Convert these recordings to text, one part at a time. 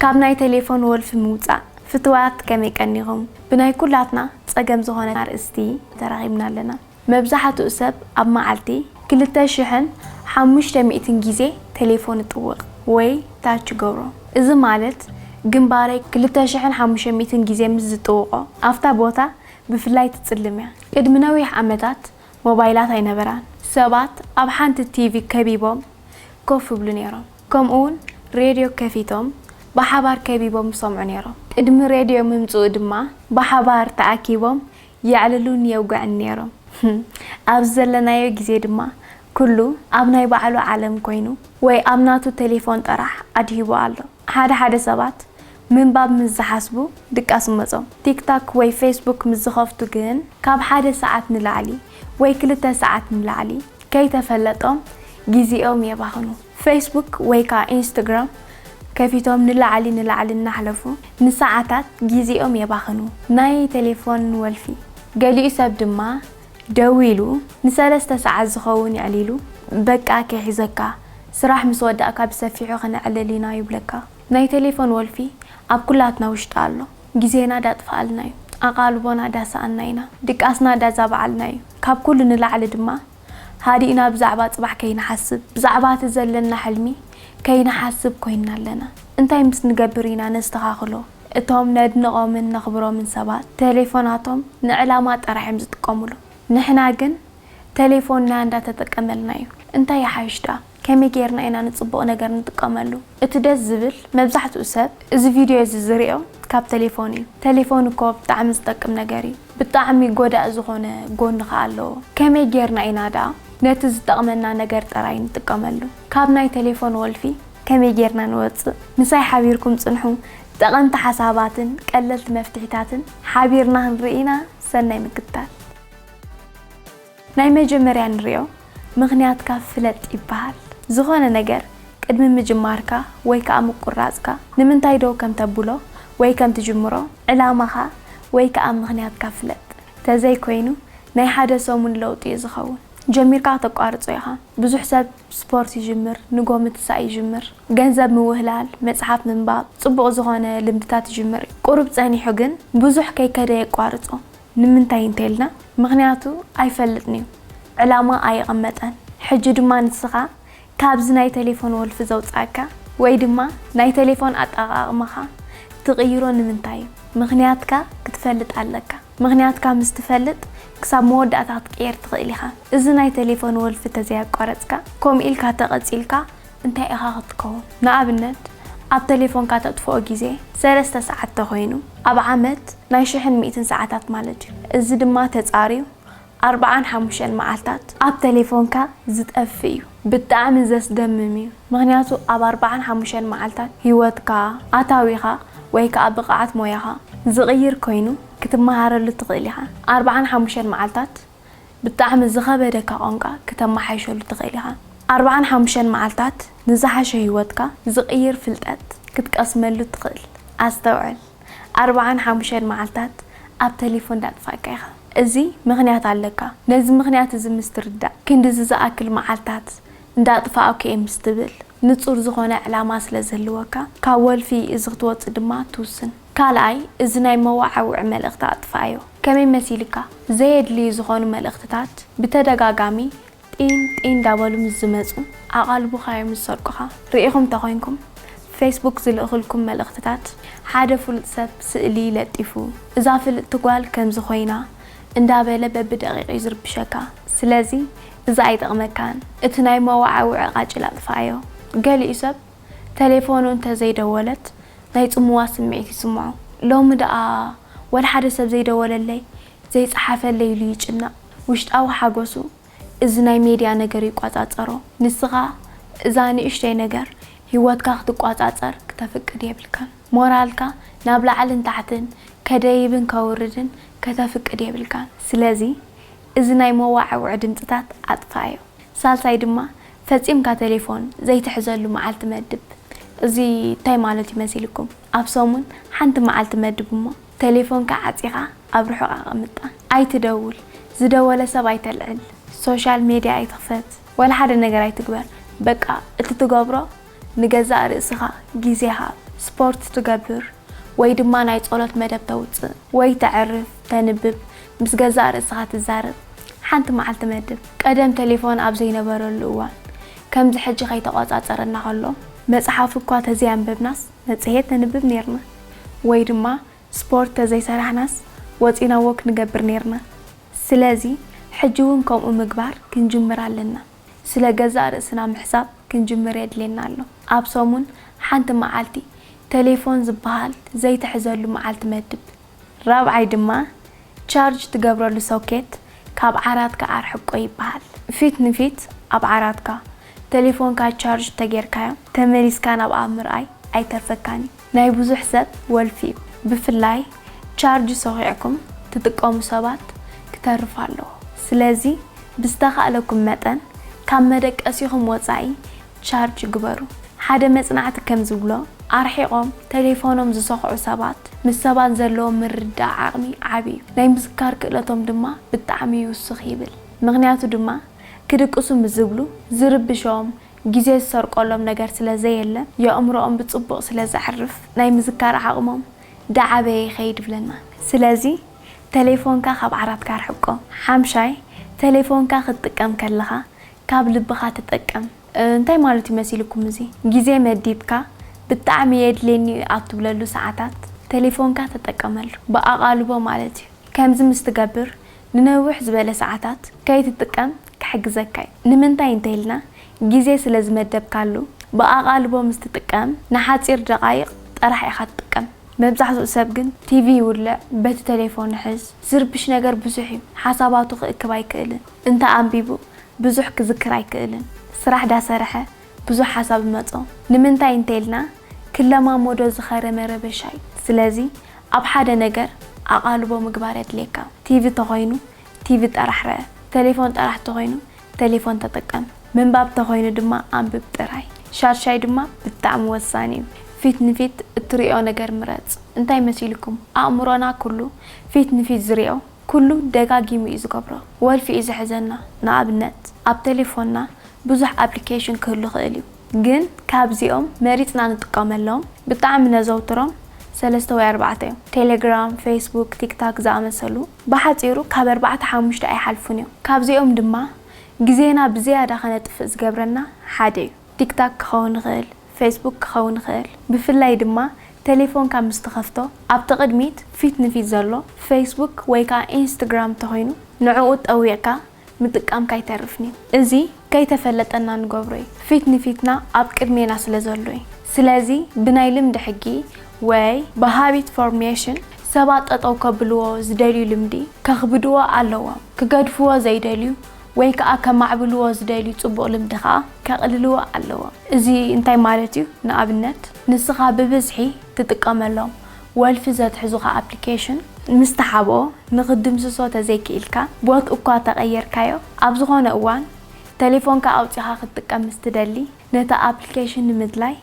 ካብ ናይ ቴሌፎን ወልፊ ምውጻእ ፍትዋት ከመይ ቀኒኹም? ብናይ ኩላትና ጸገም ዝኾነ ኣርእስቲ ተራኺብና ኣለና። መብዛሕትኡ ሰብ ኣብ መዓልቲ ክልተ ሽሕን ሓሙሽተ ሚእትን ግዜ ቴሌፎን እጥውቕ ወይ ታች ገብሮ። እዚ ማለት ግንባረይ ክልተ ሽሕን ሓሙሽተ ሚእትን ግዜ ምስ ዝጥውቖ ኣብታ ቦታ ብፍላይ ትጽልም እያ። ቅድሚ ነዊሕ ዓመታት ሞባይላት ኣይነበራን። ሰባት ኣብ ሓንቲ ቲቪ ከቢቦም ኮፍ ይብሉ ነይሮም። ከምኡውን ሬድዮ ከፊቶም ብሓባር ከቢቦም ይሰምዑ ነይሮም። ቅድሚ ሬድዮ ምምጽኡ ድማ ብሓባር ተኣኪቦም የዕልሉን የውግዕን ነይሮም። ኣብዚ ዘለናዮ ግዜ ድማ ኩሉ ኣብ ናይ ባዕሉ ዓለም ኮይኑ ወይ ኣብ ናቱ ቴሌፎን ጥራሕ ኣድሂቡ ኣሎ። ሓደ ሓደ ሰባት ምንባብ ምስ ዝሓስቡ ድቃስ ይመጾም። ቲክቶክ ወይ ፌስቡክ ምስ ዝኸፍቱ ግን ካብ ሓደ ሰዓት ንላዕሊ ወይ ክልተ ሰዓት ንላዕሊ ከይተፈለጦም ግዜኦም የባኽኑ። ፌስቡክ ወይ ከኣ ኢንስታግራም ከፊቶም ንላዕሊ ንላዕሊ እናሕለፉ ንሰዓታት ግዜኦም የባኽኑ። ናይ ቴሌፎን ወልፊ። ገሊኡ ሰብ ድማ ደዊሉ ንሰለስተ ሰዓት ዝኸውን የዕሊሉ፣ በቃ ከይሕዘካ፣ ስራሕ ምስ ወዳእካ ብሰፊሑ ክነዕልል ኢና ይብለካ። ናይ ቴሌፎን ወልፊ ኣብ ኩላትና ውሽጢ ኣሎ። ግዜና ዳጥፍኣልና እዩ። ኣቓልቦና ዳሰኣና ኢና። ድቃስና ዳዛብዓልና እዩ። ካብ ኩሉ ንላዕሊ ድማ ሃዲእና ብዛዕባ ጽባሕ ከይንሓስብ፣ ብዛዕባ እቲ ዘለና ሕልሚ ከይንሓስብ ኮይንና ኣለና። እንታይ ምስ ንገብር ኢና ነስተኻኽሎ? እቶም ነድንቖምን ነኽብሮምን ሰባት ቴሌፎናቶም ንዕላማ ጥራሕ እዮም ዝጥቀሙሉ። ንሕና ግን ቴሌፎንና እንዳተጠቀመልና እዩ። እንታይ ይሓይሽ ደኣ? ከመይ ጌርና ኢና ንጽቡቕ ነገር ንጥቀመሉ? እቲ ደስ ዝብል፣ መብዛሕትኡ ሰብ እዚ ቪድዮ እዚ ዝሪኦ ካብ ቴሌፎን እዩ። ቴሌፎን እኮ ብጣዕሚ ዝጠቅም ነገር እዩ። ብጣዕሚ ጎዳኢ ዝኾነ ጎኒ ከኣ ኣለዎ። ከመይ ጌርና ኢና ደኣ ነቲ ዝጠቕመና ነገር ጥራይ ንጥቀመሉ? ካብ ናይ ቴሌፎን ወልፊ ከመይ ጌርና ንወጽእ? ምሳይ ሓቢርኩም ጽንሑ። ጠቐምቲ ሓሳባትን ቀለልቲ መፍትሒታትን ሓቢርና ክንርኢ ኢና። ሰናይ ምክትታል። ናይ መጀመርያ ንሪኦ፣ ምኽንያትካ ፍለጥ ይበሃል። ዝኾነ ነገር ቅድሚ ምጅማርካ ወይ ከኣ ምቁራጽካ ንምንታይ ዶ ከም ተብሎ ወይ ከም ትጅምሮ ዕላማኻ ወይ ከኣ ምኽንያትካ ፍለጥ። ተዘይኮይኑ ናይ ሓደ ሰሙን ለውጢ እዩ ዝኸውን። ጀሚርካ ከተቋርጾ ኢኻ። ብዙሕ ሰብ ስፖርት ይጅምር፣ ንጎ ምትሳእ ይጅምር። ገንዘብ ምውህላል፣ መጽሓፍ ምንባብ፣ ጽቡቕ ዝኾነ ልምድታት ይጅምር። ቁሩብ ጸኒሑ ግን ብዙሕ ከይከደ የቋርጾ። ንምንታይ እንተኢልና፣ ምኽንያቱ ኣይፈልጥን እዩ። ዕላማ ኣየቐመጠን። ሕጂ ድማ ንስኻ ካብዚ ናይ ቴሌፎን ወልፊ ዘውጽኣካ ወይ ድማ ናይ ቴሌፎን ኣጠቓቕማኻ ትቕይሮ ንምንታይ እዩ? ምኽንያትካ ክትፈልጥ ኣለካ። ምኽንያትካ ምስ ትፈልጥ ክሳብ መወዳእታ ክትቅየር ትኽእል ኢኻ። እዚ ናይ ቴሌፎን ወልፊ ተዘይኣቋረጽካ፣ ከምኡ ኢልካ ተቐጺልካ እንታይ ኢኻ ክትከውን? ንኣብነት፣ ኣብ ቴሌፎንካ ተጥፍኦ ግዜ ሰለስተ ሰዓት ተኾይኑ፣ ኣብ ዓመት ናይ ሽሕን ሚእትን ሰዓታት ማለት እዩ። እዚ ድማ ተጻርዩ ኣርብዓን ሓሙሽተን መዓልታት ኣብ ቴሌፎንካ ዝጠፍእ እዩ። ብጣዕሚ ዘስደምም እዩ። ምኽንያቱ ኣብ ኣርብዓን ሓሙሽተን መዓልታት ህይወትካ፣ ኣታዊኻ ወይ ከኣ ብቕዓት ሞያኻ ዝቕይር ኮይኑ ክትመሃረሉ ትኽእል ኢኻ። ኣርብዓን ሓሙሽተን መዓልታት ብጣዕሚ ዝኸበደካ ቋንቋ ክተመሓይሸሉ ትኽእል ኢኻ። ኣርብዓን ሓሙሽተን መዓልታት ንዝሓሸ ህይወትካ ዝቕይር ፍልጠት ክትቀስመሉ ትኽእል። ኣስተውዕል፣ ኣርብዓን ሓሙሽተን መዓልታት ኣብ ቴሌፎን ዳጥፋእካ ኢኻ። እዚ ምኽንያት ኣለካ። ነዚ ምኽንያት እዚ ምስ ትርዳእ፣ ክንድዚ ዝኣክል መዓልታት እንዳጥፋእኩ እየ ምስ ትብል፣ ንጹር ዝኾነ ዕላማ ስለ ዝህልወካ፣ ካብ ወልፊ እዚ ክትወጽእ ድማ ትውስን። ካልኣይ፣ እዚ ናይ መወዓውዒ መልእኽቲ ኣጥፍኣዮ። ከመይ መሲልካ? ዘየድልዩ ዝኾኑ መልእኽትታት ብተደጋጋሚ ጢን ጢን እንዳበሉ ምስ ዝመጹ፣ ኣቓልቦኻ እዮም ዝሰርቁኻ። ርኢኹም ተኾይንኩም፣ ፌስቡክ ዝልእኽልኩም መልእኽትታት፣ ሓደ ፍሉጥ ሰብ ስእሊ ለጢፉ፣ እዛ ፍልጥቲ ጓል ከምዚ ኮይና እንዳበለ በብደቂቕ እዩ ዝርብሸካ። ስለዚ፣ እዚ ኣይጠቕመካን። እቲ ናይ መወዓውዒ ቃጭል ኣጥፍኣዮ። ገሊኡ ሰብ ተሌፎኑ እንተዘይደወለት ናይ ጽምዋ ስምዒት ይስምዖ። ሎሚ ደኣ ወላ ሓደ ሰብ ዘይደወለለይ፣ ዘይጸሓፈለይ ኢሉ ይጭነቕ። ውሽጣዊ ሓጎሱ እዚ ናይ ሜድያ ነገር ይቆጻጸሮ። ንስኻ እዛ ንእሽተይ ነገር ህይወትካ ክትቆጻጸር ክተፍቅድ የብልካን። ሞራልካ ናብ ላዕልን ታሕትን ከደይብን ከውርድን ከተፍቅድ የብልካን። ስለዚ እዚ ናይ መዋዕውዒ ድምጽታት ኣጥፍኣዮ። ሳልሳይ ድማ ፈጺምካ ቴሌፎን ዘይትሕዘሉ መዓልቲ መድብ። እዚ እንታይ ማለት እዩ መሲልኩም? ኣብ ሰሙን ሓንቲ መዓልቲ መድብ እሞ ቴሌፎንካ ዓጺኻ ኣብ ርሑቕ ኣቐምጣ። ኣይትደውል፣ ዝደወለ ሰብ ኣይተልዕል፣ ሶሻል ሜድያ ኣይትኽፈት፣ ወላ ሓደ ነገር ኣይትግበር። በቃ እቲ ትገብሮ ንገዛእ ርእስኻ ግዜ ሃብ። ስፖርት ትገብር ወይ ድማ ናይ ጸሎት መደብ ተውጽእ ወይ ተዕርፍ፣ ተንብብ፣ ምስ ገዛእ ርእስኻ ትዛረብ። ሓንቲ መዓልቲ መድብ። ቀደም ቴሌፎን ኣብ ዘይነበረሉ እዋን፣ ከምዚ ሕጂ ከይተቖጻጸረና ከሎ፣ መጽሓፍ እኳ ተዘይኣንበብናስ መጽሔት ነንብብ ኔርና። ወይ ድማ ስፖርት ተዘይሰራሕናስ ወጺና ወክ ንገብር ኔርና። ስለዚ ሕጂ እውን ከምኡ ምግባር ክንጅምር ኣለና። ስለ ገዛእ ርእስና ምሕሳብ ክንጅምር የድልየና ኣሎ። ኣብ ሰሙን ሓንቲ መዓልቲ ቴሌፎን ዝበሃል ዘይትሕዘሉ መዓልቲ መድብ። ራብዓይ ድማ ቻርጅ ትገብረሉ ሶኬት ካብ ዓራትካ ኣርሕቆ ይበሃል። ፊት ንፊት ኣብ ዓራትካ ቴሌፎንካ ቻርጅ ተጌርካዮ ተመሊስካ ናብኣ ምርኣይ ኣይተርፈካን እዩ። ናይ ብዙሕ ሰብ ወልፊ እዩ። ብፍላይ ቻርጅ ሰኺዕኩም ትጥቀሙ ሰባት ክተርፍ ኣለዎ። ስለዚ ብዝተኻእለኩም መጠን ካብ መደቀሲኹም ወጻኢ ቻርጅ ግበሩ። ሓደ መጽናዕቲ ከም ዝብሎ፣ ኣርሒቖም ቴሌፎኖም ዝሰኽዑ ሰባት ምስ ሰባት ዘለዎም ምርድዳእ ዓቕሚ ዓቢ እዩ። ናይ ምዝካር ክእለቶም ድማ ብጣዕሚ ይውስኽ ይብል። ምኽንያቱ ድማ ክድቅሱ ምስ ዝብሉ ዝርብሾም፣ ግዜ ዝሰርቆሎም ነገር ስለ ዘየለ፣ የእምሮኦም ብጽቡቕ ስለ ዘዕርፍ ናይ ምዝካር ዓቕሞም ዳዓበየ ይኸይድ ይብለና። ስለዚ ቴሌፎንካ ካብ ዓራትካ ኣርሕቆ። ሓምሻይ፣ ቴሌፎንካ ክትጥቀም ከለኻ ካብ ልብኻ ተጠቀም። እንታይ ማለት እዩ መሲልኩም እዚ? ግዜ መዲብካ ብጣዕሚ የድልየኒ እዩ ኣብ ትብለሉ ሰዓታት ቴሌፎንካ ተጠቀመሉ። ብኣቓልቦ ማለት እዩ። ከምዚ ምስ ትገብር ንነዊሕ ዝበለ ሰዓታት ከይትጥቀም ክሕግዘካ እዩ። ንምንታይ እንተኢልና ግዜ ስለ ዝመደብካሉ ብኣቓልቦ ምስ ትጥቀም ንሓጺር ደቓይቕ ጥራሕ ኢኻ ትጥቀም። መብዛሕትኡ ሰብ ግን ቲቪ ይውልዕ፣ በቲ ቴሌፎን ይሕዝ፣ ዝርብሽ ነገር ብዙሕ እዩ። ሓሳባቱ ክእክብ ኣይክእልን። እንተ ኣንቢቡ ብዙሕ ክዝክር ኣይክእልን። ስራሕ ዳሰርሐ ብዙሕ ሓሳብ ይመጾ። ንምንታይ እንተኢልና ክለማመዶ ዝኸረመ ረበሻ እዩ። ስለዚ ኣብ ሓደ ነገር ኣቓልቦ ምግባር የድልየካ። ቲቪ ተኾይኑ ቲቪ ጥራሕ ርኣ፣ ቴሌፎን ጥራሕ ተኾይኑ ቴሌፎን ተጠቀም። ምንባብ ተኾይኑ ድማ ኣንብብ ጥራይ። ሻድሻይ ድማ ብጣዕሚ ወሳኒ እዩ። ፊት ንፊት እትሪኦ ነገር ምረጽ። እንታይ መሲልኩም? ኣእምሮና ኩሉ ፊት ንፊት ዝሪኦ ኩሉ ደጋጊሙ እዩ ዝገብሮ። ወልፊ እዩ ዝሕዘና። ንኣብነት ኣብ ቴሌፎንና ብዙሕ ኣፕሊኬሽን ክህሉ ይኽእል እዩ። ግን ካብዚኦም መሪጽና ንጥቀመሎም ብጣዕሚ ነዘውትሮም ሰለስተ ወይ ኣርባዕተ እዮም። ቴሌግራም፣ ፌስቡክ፣ ቲክታክ ዝኣመሰሉ ብሓጺሩ ካብ ኣርባዕተ ሓሙሽተ ኣይሓልፉን እዮም። ካብዚኦም ድማ ግዜና ብዝያዳ ከነጥፍእ ዝገብረና ሓደ እዩ። ቲክታክ ክኸውን ይኽእል፣ ፌስቡክ ክኸውን ይኽእል። ብፍላይ ድማ ቴሌፎንካ ምስ ትኸፍቶ ኣብቲ ቅድሚት ፊት ንፊት ዘሎ ፌስቡክ ወይ ከኣ ኢንስትግራም ተኾይኑ ንዕኡ ጠዊቕካ ምጥቃምካ ኣይተርፍን እዩ። እዚ ከይተፈለጠና ንገብሮ እዩ። ፊት ንፊትና ኣብ ቅድሜና ስለ ዘሎ እዩ። ስለዚ ብናይ ልምዲ ሕጊ ወይ ብሃቢት ፎርሜሽን ሰባት ጠጠው ከብልዎ ዝደልዩ ልምዲ ከኽብድዎ ኣለዎም። ክገድፍዎ ዘይደልዩ ወይ ከኣ ከማዕብልዎ ዝደልዩ ጽቡቕ ልምዲ ከኣ ከቕልልዎ ኣለዎም። እዚ እንታይ ማለት እዩ? ንኣብነት ንስኻ ብብዝሒ ትጥቀመሎም ወልፊ ዘትሕዙኻ ኣፕሊኬሽን ምስ ትሓብኦ ንኽድምስሶ ተዘይክኢልካ ቦት እኳ ተቐየርካዮ ኣብ ዝኾነ እዋን ተሌፎንካ ኣውጺኻ ክትጥቀም ምስ ትደሊ ነቲ ኣፕሊኬሽን ንምድላይ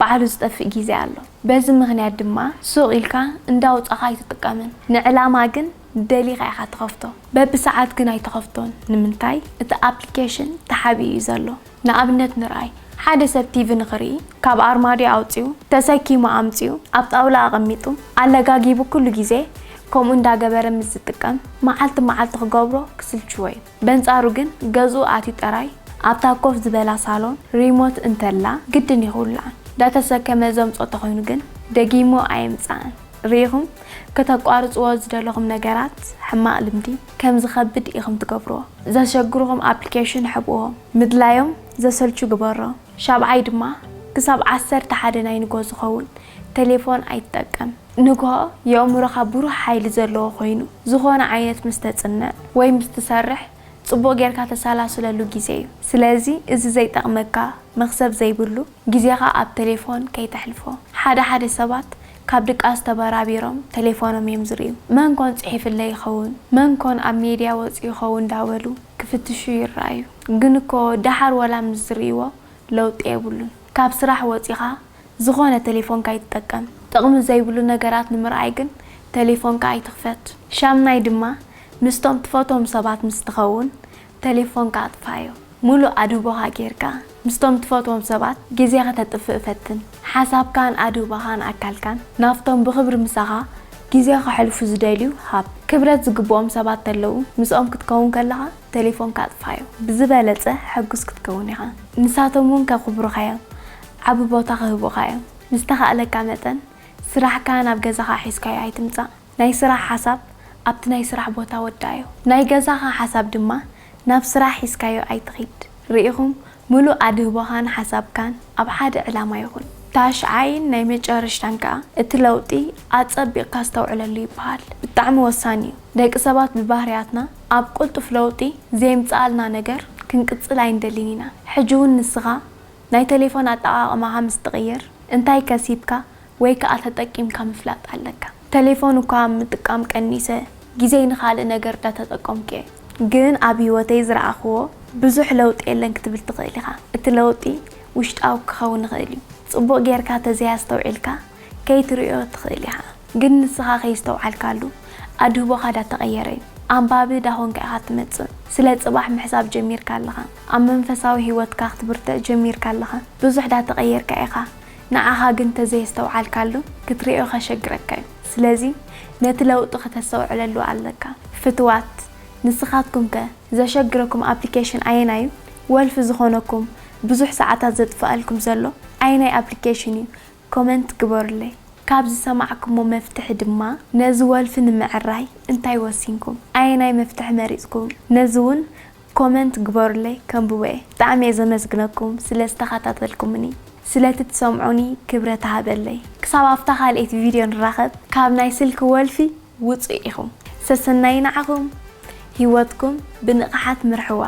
ባዕሉ ዝጠፍእ ግዜ ኣሎ። በዚ ምኽንያት ድማ ሱቕ ኢልካ እንዳውጻኻ ኣይትጥቀምን። ንዕላማ ግን ደሊኻ ኢኻ ትኸፍቶ። በብሰዓት ግን ኣይትኸፍቶን። ንምንታይ? እቲ ኣፕሊኬሽን ተሓቢኡ እዩ ዘሎ። ንኣብነት ንርኣይ፣ ሓደ ሰብ ቲቪ ንኽርኢ ካብ ኣርማድዮ ኣውጺኡ፣ ተሰኪሙ ኣምጺኡ፣ ኣብ ጣውላ ኣቐሚጡ፣ ኣለጋጊቡ ኩሉ ግዜ ከምኡ እንዳገበረ ምስ ዝጥቀም፣ መዓልቲ መዓልቲ ክገብሮ ክስልችዎ እዩ። በንጻሩ ግን ገዝኡ ኣትዩ ጥራይ ኣብታ ኮፍ ዝበላ ሳሎን ሪሞት እንተላ ግድን እዩ ክውልዓ። እንዳተሰከመ ዘምጾ ተኾይኑ ግን ደጊሙ ኣየምጽኣን። ርኢኹም ከተቋርጽዎ ዝደለኹም ነገራት ሕማቕ ልምዲ ከም ዝኸብድ ኢኹም ትገብርዎ። ዘሸግሩኹም ኣፕሊኬሽን ሕብእዎም። ምድላዮም ዘሰልቹ ግበሮ። ሻብዓይ ድማ ክሳብ ዓሰርተ ሓደ ናይ ንግሆ ዝኸውን ቴሌፎን ኣይትጠቀም። ንግሆ የእምሮኻ ብሩህ ሓይሊ ዘለዎ ኮይኑ ዝኾነ ዓይነት ምስ ተጽንዕ ወይ ምስ ትሰርሕ ጽቡቕ ጌርካ ተሰላስለሉ ግዜ እዩ። ስለዚ እዚ ዘይጠቕመካ መኽሰብ ዘይብሉ ግዜኻ ኣብ ቴሌፎን ከይተሕልፎ። ሓደ ሓደ ሰባት ካብ ድቃስ ተበራቢሮም ቴሌፎኖም እዮም ዝርእዩ። መን ኮን ጽሒፍለይ ይኸውን? መን ኮን ኣብ ሜድያ ወጺኡ ይኸውን? እንዳበሉ ክፍትሹ ይረኣዩ። ግን እኮ ደሓር ወላ ምስ ዝርእይዎ ለውጢ የብሉን። ካብ ስራሕ ወጺኻ ዝኾነ ቴሌፎንካ ኣይትጠቀም። ጥቕሚ ዘይብሉ ነገራት ንምርኣይ ግን ቴሌፎንካ ኣይትኽፈት። ሻምናይ ድማ ምስቶም ትፈትዎም ሰባት ምስ ትኸውን ቴሌፎንካ ኣጥፍኣዮ። ሙሉእ ኣድህቦኻ ጌርካ ምስቶም ትፈትዎም ሰባት ግዜ ከተጥፍእ ፈትን። ሓሳብካን ኣድህቦኻን ኣካልካን ናብቶም ብኽብሪ ምሳኻ ግዜ ከሕልፉ ዝደልዩ ሃብ። ክብረት ዝግብኦም ሰባት ተለዉ ምስኦም ክትከውን ከለኻ ተሌፎንካ ኣጥፋዮ። ብዝበለጸ ሕጉስ ክትከውን ኢኻ። ንሳቶም እውን ከኽብሩኻ እዮም። ዓቢ ቦታ ክህቡኻ እዮም። ብዝተኻእለካ መጠን ስራሕካ ናብ ገዛኻ ሒዝካዮ ኣይትምጻእ። ናይ ስራሕ ሓሳብ ኣብቲ ናይ ስራሕ ቦታ ወዳእዮ። ናይ ገዛኻ ሓሳብ ድማ ናብ ስራሕ ሒዝካዮ ኣይትኺድ። ርኢኹም፣ ምሉእ ኣድህቦኻን ሓሳብካን ኣብ ሓደ ዕላማ ይኹን። ታሽዓይን ናይ መጨረሽታን ከኣ እቲ ለውጢ ኣጸቢቕካ ኣስተውዕለሉ ይበሃል። ብጣዕሚ ወሳኒ እዩ። ደቂ ሰባት ብባህርያትና ኣብ ቅልጡፍ ለውጢ ዘየምጽኣልና ነገር ክንቅጽል ኣይንደልን ኢና። ሕጂ እውን ንስኻ ናይ ተሌፎን ኣጠቓቕማኻ ምስ ትቕይር እንታይ ከሲብካ ወይ ከኣ ተጠቂምካ ምፍላጥ ኣለካ። ተሌፎን እኳ ምጥቃም ቀኒሰ፣ ግዜይ ንኻልእ ነገር እንዳተጠቀምኩ እየ። ግን ኣብ ህይወተይ ዝረኣኽዎ ብዙሕ ለውጢ የለን ክትብል ትኽእል ኢኻ። እቲ ለውጢ ውሽጣዊ ክኸውን ይኽእል እዩ። ጽቡቕ ጌርካ ተዘይኣስተውዒልካ ከይትርእዮ ትኽእል ኢኻ። ግን ንስኻ ከይስተውዓልካሉ ኣድህቦኻ ዳተቐየረ እዩ። ኣንባቢ ዳኾንካ ኢኻ ትመጽእ። ስለ ጽባሕ ምሕሳብ ጀሚርካ ኣለኻ። ኣብ መንፈሳዊ ህይወትካ ክትብርትዕ ጀሚርካ ኣለኻ። ብዙሕ ዳተቐየርካ ኢኻ። ንዓኻ ግን ተዘየስተውዓልካሉ ክትርእዮ ከሸግረካ እዩ። ስለዚ ነቲ ለውጢ ከተስተውዕለሉ ኣለካ። ፍትዋት፣ ንስኻትኩም ከ ዘሸግረኩም ኣፕሊኬሽን ኣየናይ እዩ? ወልፊ ዝኾነኩም ብዙሕ ሰዓታት ዘጥፍኣልኩም ዘሎ ኣየናይ ኣፕሊኬሽን እዩ? ኮመንት ግበሩለይ። ካብ ዝሰማዕኩሞ መፍትሒ ድማ ነዚ ወልፊ ንምዕራይ እንታይ ወሲንኩም? ኣየናይ መፍትሒ መሪጽኩም? ነዚ እውን ኮመንት ግበሩለይ፣ ከንብቦ እየ። ብጣዕሚ እየ ዘመስግነኩም ስለ ዝተኸታተልኩምኒ፣ ስለቲ ትሰምዑኒ ክብረት ሃበለይ። ክሳብ ኣብታ ካልኣይቲ ቪድዮ ንራኸብ፣ ካብ ናይ ስልኪ ወልፊ ውጹእ ኢኹም። ሰሰናዩ ንዓኹም። ህይወትኩም ብንቕሓት ምርሕዋ።